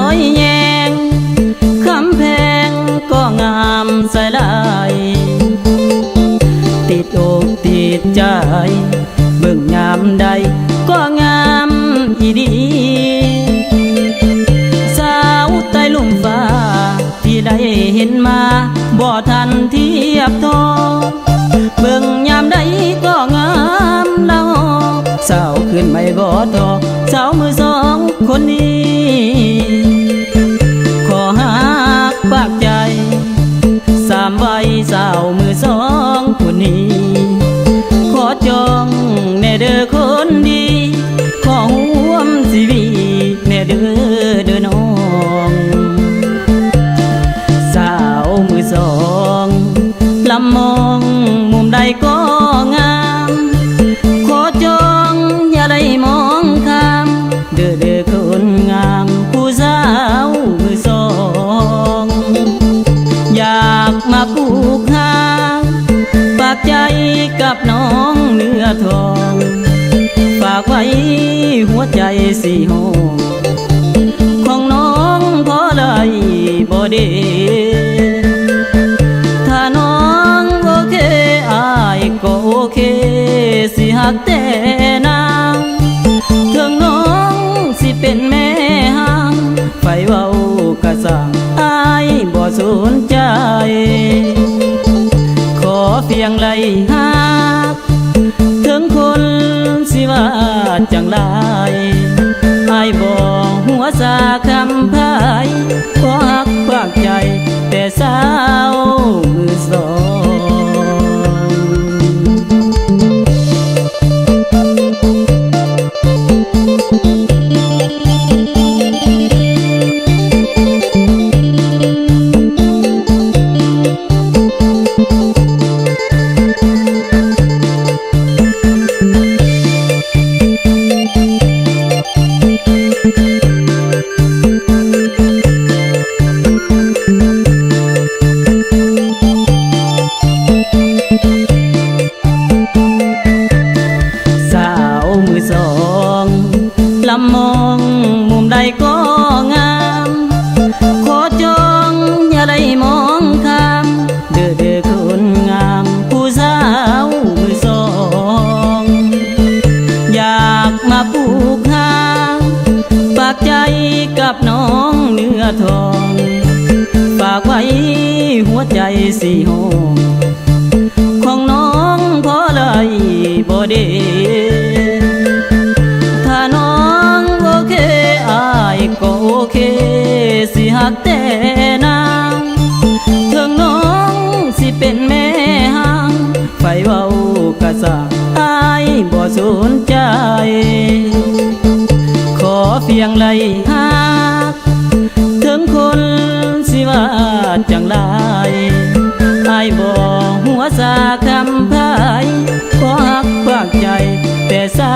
ອຍແຍງ ຄຳແພງກໍງາມໃສຫຼາຍ ຕິດອົກຕິດໃຈ ເບິ່ງຍາມໃດກໍງາມອີ່ຫຼີ ສາວໃຕ້ລຸ່ມຟ້າ ທີ່ໄດ້ເຫັນມາບໍ່ທັນທຽບທໍ່ ເບິ່ງຍາມໃດກໍງາມລະຫໍ່ ສາວຄືນໃໝ່ບໍ່ທໍ້ ສາວມືສອງຄົນນີ້ ຂໍຮັກປາກໃຈ ສາມໄວສາວມືສອງຜູ້ນີ້ ຂໍຈອງແດ່ເດີ້ຄົນດີ ຂໍຮ່ວມຊີວິດແດ່ເດີ້ ເດີ້ນ້ອງ ສາວມືສອງ ລຳມອງມຸມໃດກໍງາມ ຂໍຈອງຢ່າໄດ້ມອງຂ້າມ ເດີ້ ເດີ້ຄົນງາມ ຜູ້ສາວມືສອງ ຢາກມາຜູກຫາ ຝາກໃຈກັບນ້ອງເນື້ອທອງ ຝາກໄວ້ຫົວໃຈສີຮ້ອງ ຂອງນ້ອງພໍໄດ້ບໍ່ເດ? ຖ້ານ້ອງໂອເຄ ອ້າຍກໍໂອເຄ ຊິຮັກແຕ່ນາງ ເຖິງນ້ອງຊິເປັນແມ່ຮ້າງ ໃຜເວົ້າກະຊ່າງ ອ້າຍບໍ່ສົນໃຈ ຂໍພຽງໄດ້ຮັກ ເຖິງຄົນຊິວ່າຈັ່ງໃດ ອ້າຍບໍ່ຫົວຊາຄຳພາຍ ຂໍຮັກຂວາງໃຈແຕ່ສາວມືສອງ. ສາວມືສອງ ລຳມອງມຸມໃດກໍງາມ ຂໍຈອງຢ່າໄດ້ມອງຂ້າມ ເດີ້ ເດີ້ຄົນງາມ ຜູ້ສາວມືສອງ ຢາກມາຜູກຫາ ຝາກໃຈກັບນ້ອງເນື້ອທອງ ຝາກໄວ້ຫົວໃຈສີຮ້ອງ ຂອງນ້ອງພໍໄດ້ບໍ່ເດ? ຖ້ານ້ອງໂອເຄ ອ້າຍກໍໂອເຄ ຊິຮັກແຕ່ນາງ ເຖິງນ້ອງຊິເປັນແມ່ຮ້າງ ໃຜເວົ້າກະຊ່າງ ອ້າຍບໍ່ສົນໃຈ ຂໍພຽງໄດ້ຮັກ ເຖິງຄົນຊິວ່າຈັ່ງໃດ ອ້າຍບໍ່ຫົວຊາຄຳພາຍ ຂໍຮັກຂວາງໃຈແຕ່ສາ